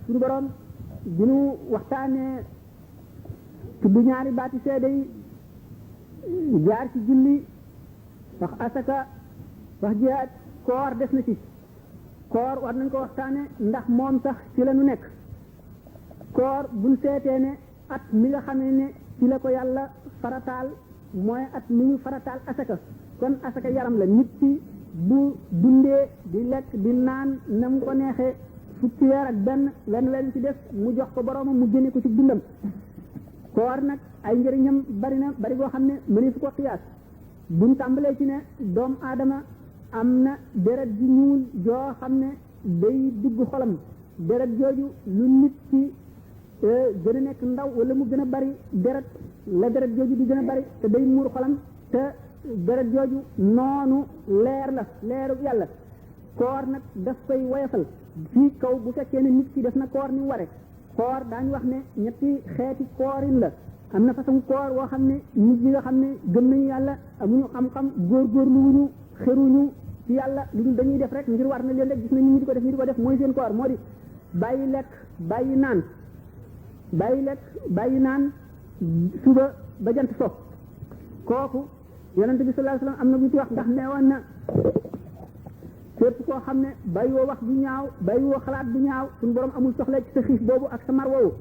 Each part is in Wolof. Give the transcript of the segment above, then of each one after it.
suñu borom bi nu waxtaanee tudd ñaari baati seede yi jaar ci julli wax asaka wax jihaad koor des na ci koor war nañ ko waxtaane ndax moom sax ci la nu nekk koor buñ seetee ne at mi nga xamee ne ci la ko yàlla farataal mooy at mi ñu farataal asaka kon asaka yaram la nit ci bu dundee di lekk di naan na mu ko neexee fukki weer ak benn wenn ci def mu jox ko boroomam mu génne ko ci dundam koor nag ay njëriñam bari na bari boo xam ne mënees ko xiyaas buñ tàmbalee ci ne doomu aadama am na deret ji ñuul joo xam ne day dugg xolam deret jooju lu nit ci gën a nekk ndaw wala mu gën a bari deret la deret jooju di gën a bari te day muur xolam te deret jooju noonu leer la leeru yàlla koor nag daf koy woyofal fii kaw bu fekkee ne nit ki def na koor ni mu ware koor daañu wax ne ñetti xeeti koorin la am na façon koor woo xam ne nit ñi nga xam ne gëm nañu yàlla amuñu xam-xam góorgóorlu wuñu xeruñu ci yàlla lu dul dañuy def rek ngir war na leen rek gis na nit ñi di ko def ñu di ko def mooy seen koor moo di bàyyi lekk bàyyi naan bàyyi lekk bàyyi naan suba ba jant so kooku yonente bi sallallahu alayhi wasallam am na bu ci wax ndax neewoon na képp koo xam ne bàyyiwoo wax bu ñaaw bàyyiwoo xalaat bu ñaaw suñu borom amul soxla ci sa xiif boobu ak sa mar woowu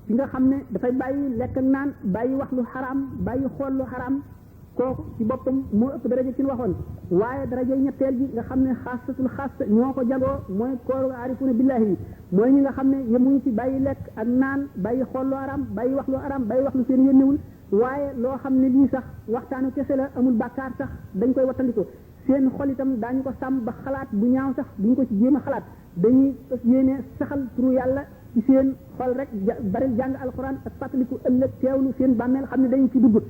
ci nga xam ne dafay bàyyi lekk ak naan bàyyi wax lu xaraam bàyyi xool lu xaraam kooku ci boppam moo ëpp daraja ci waxoon waaye daraja ñetteel ji nga xam ne xaasatul xaasa ñoo ko jagoo mooy kooru aarifuna billahi yi mooy ñi nga xam ne yemuñu ci bàyyi lekk ak naan bàyyi xool lu xaraam bàyyi wax lu xaraam bàyyi wax lu seen yénnewul waaye loo xam ne lii sax waxtaanu kese la amul bàkkaar sax dañ koy wattandiko seen xol itam daañu ko sàmm ba xalaat bu ñaaw sax duñu ko ci jéem a xalaat dañuy yéene saxal turu yàlla ci seen xol rek bari jàng alxuraan ak fàttaliku ëllëg teewlu seen bàmmeel xam ne dañu ci dugg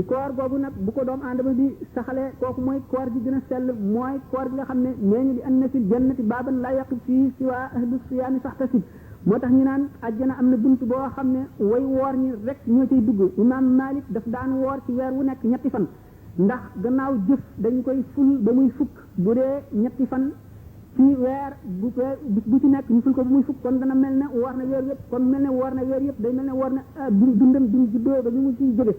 koor googu nag bu ko doomu aadama bi saxalee kooku mooy koor gi gën a sell mooy koor gi nga xam ne nee ñu di anna fil jannati baaban laa yaqib fii siwaa ahlu siyaami faxtasib moo tax ñu naan àjjana am na bunt boo xam ne way woor ñi rek ñoo ciy dugg imaam Malik daf daan woor ci weer wu nekk ñetti fan ndax gannaaw jëf dañ koy ful ba muy fukk bu dee ñetti fan ci weer bu ci nekk ñu ful ko ba muy fukk kon dana mel ne woor na weer yëpp kon mel ne woor na weer yëpp day mel ne woor na dundam bi mu juddoo ba bi mu ciy jóge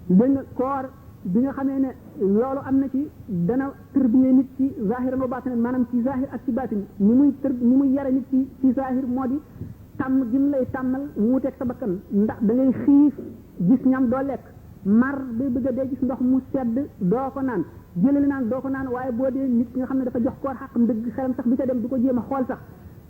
dégg nga koor bi nga xamee ne loolu am na ci dana tërbiye nit ci zahiran wa batinan maanaam ci zahir ak ci batin ni muy yare nit ci zahir moo di tàmm gi mu lay tàmmal mu wuteeg sa bakkan ndax da ngay xiif gis ñam doo lekk mar day bëgg a dee gis ndox mu sedd doo ko naan jëlali naan doo ko naan waaye boo dee nit ki nga xam ne dafa jox koor xaqam dëgg xelam sax du ca dem du ko jéem a xool sax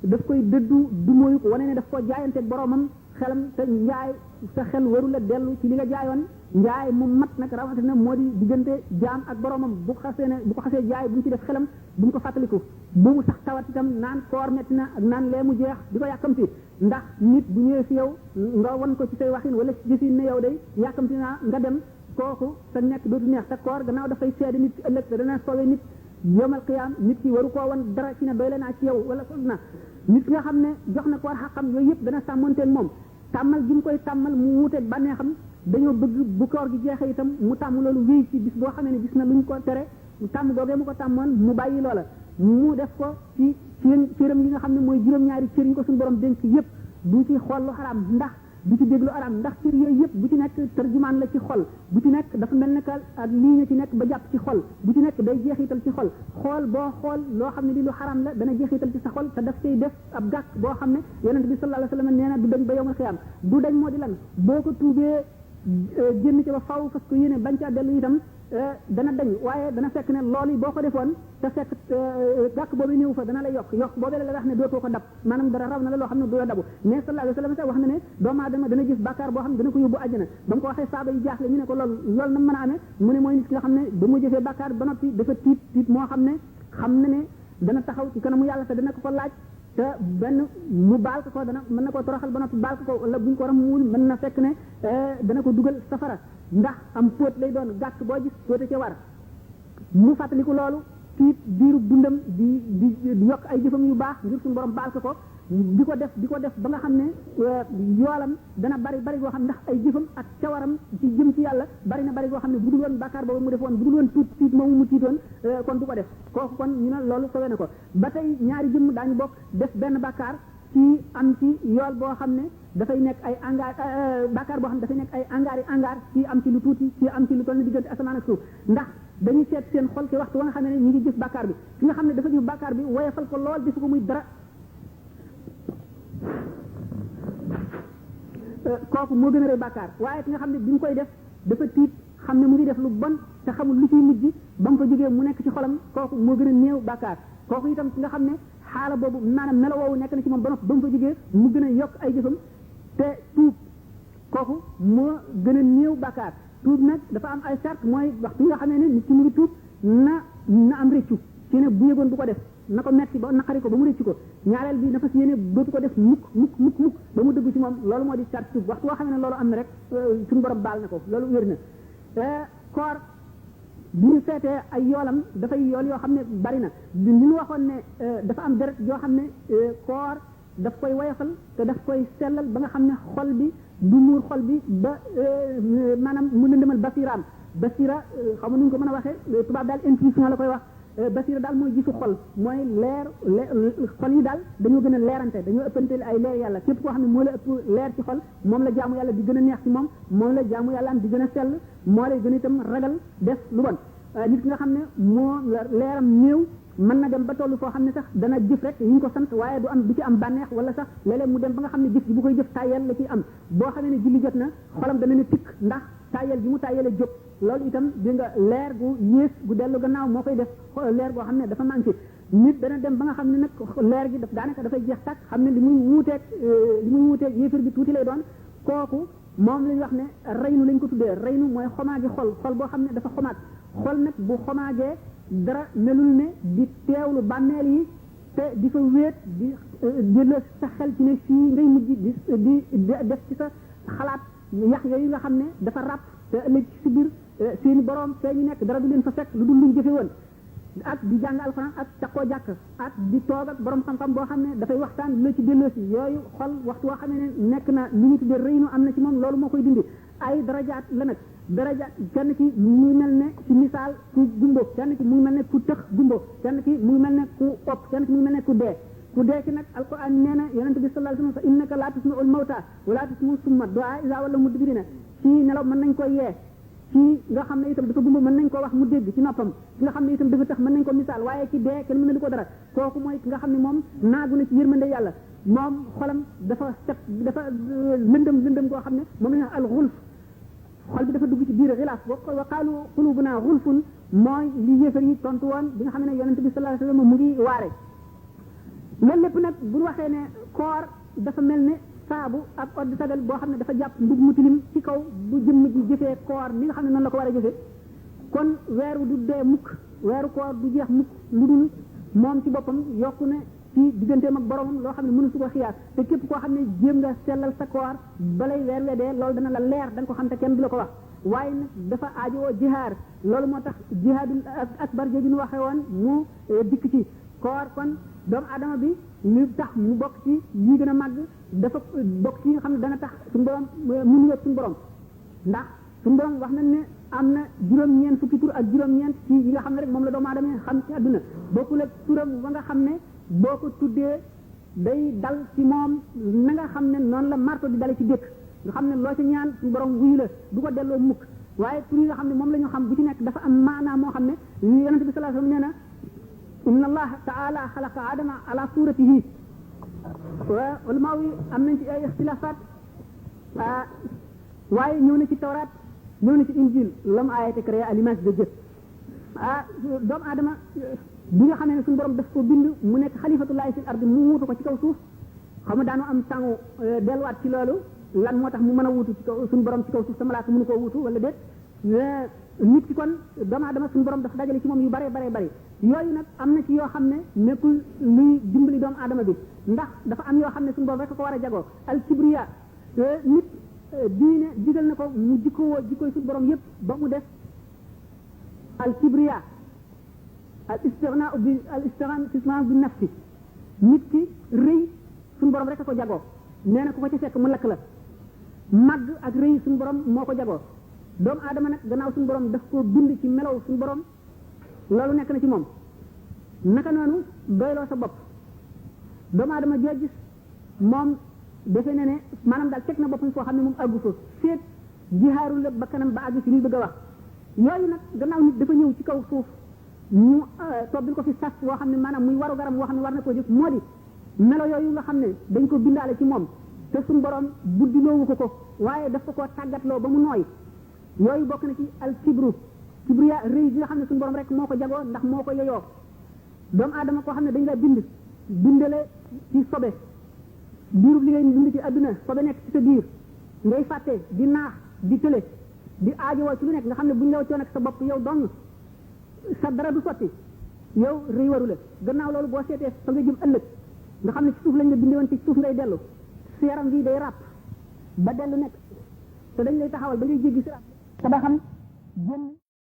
daf koy dëddu du mooyu ko wane ne daf ko jaayanteeg boromam xelam te njaay sa xel waru la dellu ci li nga jaayoon njaay mu mat nag rawatina moo di diggante jaam ak boromam bu ko xasee jaay bu mu ci def xelam bu mu ko fàttaliku bu mu sax tawat itam naan koor metti na ak naan lee mu jeex di ko yàkkamti ndax nit bu ñëwee fi yow nga wan ko ci say waxin wala ci gisin ne yow day yàkkamti naa nga dem kooku sa nekk dootu neex te koor gannaaw dafay seede nit ci ëllëg te dana soowee nit yomal qiyaam nit ki waru koo wan dara ci ne doy la naa ci yow wala sol na nit nga xam ne jox na koor xaqam yooyu yëpp dana sàmmonteen moom tàmmal gi mu koy tàmmal mu wuteeg bànneexam dañoo bëgg bu koor gi jeexee itam mu tàmm loolu wéy ci bis boo xamee ne gis na luñ ko tere tàmm googee mu ko tàmmoon mu bàyyi loola mu def ko ci cëram yi nga xam ne mooy juróom-ñaari cër yi ko suñu borom dénk yëpp du ci xool lu xaraam ndax du ci déglu araam ndax cër yooyu yëpp bu ci nekk tarjumaan la ci xol bu ci nekk dafa mel ne que ak lii nga ci nekk ba jàpp ci xol bu ci nekk day jeexital ci xol xool boo xool loo xam ne li lu xaraam la dana jeexital ci sa xol te daf koy def ab gàkk boo xam ne yonente bi sallallahu alayhi wasallam nee na du dañ ba yowmal xiyaam du dañ moo di lan boo ko tuubee génn ci ba faw fas ko yéene bañ caa dellu itam dana dañ waaye dana fekk ne loolu yi boo ko defoon te fekk gàkk boobu néew fa dana la yokk boobee la wax ne dootoo ko dab maanaam dara raw na la loo xam ne du la dabu mais sallallahu alayhi wasallam sax wax na ne doomu aadama dana gis bàkkaar boo xam ne dana ko yóbbu àjjana ba mu ko waxee saaba yi jaaxle ñu ne ko loolu na mën a amee mu ne mooy nit ki nga xam ne ba mu jëfee bàkkaar ba noppi dafa tiit moo xam na ne dana taxaw ci kanamu yàlla te dana ko laaj te benn mu baal ko dana mën na koo toroxal ba noppi baal ko wala buñ ko ramuwul mën na fekk ne dana ko dugal safara ndax am póot lay doon gàkk boo gis póote ca war mu fàttaliku loolu tiit diiru dundam di yokk ay jëfam yu baax ngir suñu borom baal ko di ko def ba nga xam ne yoolam dana bari goo xam ndax ay jëfam ak cawaram ci jëm ci yàlla bari na bari goo xam ne bu dul woon bàkkaar boobu mu defoon bu dul woon tiit moomu mu tiitoon kon du ko def kooku kon ñu ne loolu sowe na ko ba tey ñaari jëmm daañu bokk def benn bàkkaar ci am ci yool boo xam ne dafay nekk ay angaar bàkkaar boo xam ne dafay nekk ay angaar ci am ci lu tuuti ci am ci lu toll ni diggante asamaan ak suuf ndax dañuy seet seen xol ci waxtu wa nga xam ne ñu ngi jëf bàkkaar bi ki nga xam ne dafa jëf bàkkaar bi woyefal ko lool defu ko muy dara kooku moo gën a rëy bàkkaar waaye ki nga xam ne bi mu koy def dafa tiit xam ne mu ngi def lu bon te xamul lu ciy mujj ba mu fa jógee mu nekk ci xolam kooku moo gën a néew bàkkaar kooku itam ki nga xam ne xaala boobu maanaam melo woowu nekk na ci moom ba mu fa jógee mu gën a yokk ay jëfam te tuub kooku moo gën a néew bàkkaar tuub nag dafa am ay sart mooy waxtu nga xam ne nit ki mu ngi tuub na am rëccu ci ne bu yëgoon du ko def na ko metti ba naqari ko ba mu rëccu ko ñaareel bi dafa si yéene dootu ko def mukk ba mu dëgg ci moom loolu moo di sart tuub waxtu woo xam ne loolu am na rek suñu borom baal na ko loolu wér na koor bu ñu seetee ay yoolam dafay yool yoo xam ne bari na li ñu waxoon ne dafa am deret yoo xam ne koor daf koy woyofal te daf koy sellal ba nga xam ne xol bi du muur xol bi ba maanaam mu lëndëmal basira xam nga nu ñu ko mën a waxee tubaab daal intuition la koy wax basira daal mooy gisu xol mooy leer xol yi daal dañoo gën a leerante dañoo ëppante ay leer yàlla képp koo xam ne moo la ëpp leer ci xol moom la jaamu yàlla di gën a neex ci moom la jaamu yàlla am di gën a sell moo lay gën a itam ragal def lu bon nit ki nga xam ne moo leeram néew mën na dem ba tollu foo xam ne sax dana jëf rek yi ñu ko sant waaye du ci am bànneex wala sax léeg-léeg mu dem ba nga xam ne jëf ji bu koy jëf tàyyel la ciy am boo xamee ne julli jot na xolam dana ne tikk ndax tàyyel gi mu tàyyele jóg loolu itam di nga leer gu yées gu dellu gannaaw moo koy def leer goo xam ne dafa manqué nit dana dem ba nga xam ne nag leer gi daanaka dafay jeex tàkk xam ne li muy wuuteeg yéefar bi tuuti lay doon kooku moom lañu wax ne reynu lañ ko tuddee reynu mooy xomaagi xol boo xam ne dafa xomaag xol nag bu xomaagee dara melul ne di teewlu bànneel yi te di fa wéet di delloo sa xel ci ne fii ngay mujj di def ci sa xalaat yax yooyu nga xam ne dafa ràpp te ëllëg ci si biir seeni borom fee ñu nekk dara du leen fa fekk lu dul luñ jëfe woon ak di jàng alxuraan ak takkoo jàkk ak di toog ak borom xam-xam boo xam ne dafay waxtaan la ci delloo si yooyu xol waxtu woo xam ne nekk na li ñu tuddee rëynu am na ci moom loolu moo koy dindi ay darajaat la nag darajaat kenn ki mu ngi mel ne ci misaal ku gumbo kenn ki mu ngi mel ne ku tëx gumbo kenn ki mu ngi mel ne ku opp kenn ki mu ngi mel ne ku dee ki nag alquran nee na yonente bi sallallahu alayhi wa sallam innaka laa tusmi'ul mawta wala tusmi'u summa du'a iza wallaw mudbirina ci nelaw mën nañ ko yee ci nga xam ne itam dafa gumba mën nañ ko wax mu dégg ci noppam ki nga xam ne itam dafa tax mën nañ ko misaal waaye ki dee kenn mën na di ko dara kooku mooy ki nga xam ne moom naagu na ci yërmande yàlla moom xolam dafa set dafa lëndëm koo xam ne moom la ñu wax al xulf xol bi dafa dugg ci biir xilaaf wa qaalu qulubuna xulfun mooy li yéefar yi tontu woon bi nga xam ne yonente bi sallallahu alayhi wa sallam mu ngi waare loolu lépp nag bu ñu waxee ne koor dafa mel ne saabu ak odd sagal boo xam ne dafa jàpp mbub mu tilim ci kaw bu jëmm ji jëfee koor li nga xam ne noonu la ko war a jëfee kon weeru du dee mukk weeru koor du jeex mukk lu dul moom ci boppam yokku ne ci digganteem ak boromam loo xam ne mënu su ko xiyaas te képp koo xam ne jéem nga sellal sa koor balay weer we dee loolu dana la leer da nga ko xam te kenn du la ko wax waaye nag dafa aajowoo jihaar loolu moo tax jihaadul akbar jooju ñu waxee woon mu dikk ci koor kon doomu adama bi li tax mu bokk ci yi gën a màgg dafa bokk ci yi nga xam ne dana tax suñu borom mun yëg suñu borom ndax suñu borom wax nañ ne am na juróom-ñeent fukki tur ak juróom-ñeent ci yi nga xam ne rek moom la doomu aadama xam ci àdduna bokkul ak turam ba nga xam ne boo ko tuddee day dal ci moom na nga xam ne noonu la marto di dale ci dëkk nga xam ne loo ci ñaan suñu borom wuyu la du ko delloo mukk waaye tur yi nga xam ne moom la ñu xam bu ci nekk dafa am maanaa moo xam ne yonente bi sallallahu alayhi wasallam nee na inna allaha taala xalaqa adama ala suratihi ulama yi am nañ ci ay ixtilaafaat waaye ñëw na ci tawraat ñëw na ci injil l'homme a été créé à l'image de Dieu doomu aadama bi nga xam ne suñu borom daf ko bind mu nekk xalifatullahi fil ardi mu wuutu ko ci kaw suuf xam nga daanu am tàngu delluwaat ci loolu lan moo tax mu mën a wuutu ci kaw suñu borom ci kaw suuf sa malaaka mënu koo wuutu wala déet nit ki kon doomu aadama suñu borom dafa dajale ci moom yu bare yooyu nag am na ci yoo xam ne nekkul luy dimbali doomu aadama bi ndax dafa am yoo xam ne suñu borom rek ko war a jagoo al kibriya nit diine digal na ko mu jikkoo jikkoy suñu borom yëpp ba mu def al kibriya al istighnaa bi nafsi nit ki rëy borom rek a ko jagoo nee na ku ko ci fekk mu lakk la màgg ak rëy suñu borom moo ko jagoo doomu aadama nag gannaaw suñu borom daf ko bind ci melaw suñu borom loolu nekk na ci moom naka noonu doyloo sa bopp doomu aadama joo gis moom defe ne ne maanaam daal teg na boppam foo xam ne moom àggu fa féet jihaaru la ba kanam ba àgg ci li bëgg a wax yooyu nag gannaaw nit dafa ñëw ci kaw suuf ñu tobbil ko fi sas woo xam ne maanaam muy waru garam woo xam ne war na koo jëf moo di melo yooyu nga xam ne dañ ko bindaale ci moom te suñu borom buddiloowu ko waaye daf ko koo tàggatloo ba mu nooy yooyu bokk na ci al kibriya rëy bi nga xam ne suñu borom rek moo ko jagoo ndax moo ko yeyoo doomu aadama koo xam ne dañ la bindale ci sobe biirub li ngay dund ci adduna sobe nekk ci sa biir ngay fàtte di naax di tële di aajowoo ci lu nekk nga xam ne buñ la waccoon ak sa bopp yow dong sa dara du sotti yow rëy waru la gannaaw loolu boo seetee fa nga jëm ëllëg nga xam ne ci suuf lañ la bindee woon ci suuf ngay dellu sa yaram bii day ràpp ba dellu nekk te dañ lay taxawal ba ngay jéggi si ràpp te ba xam génn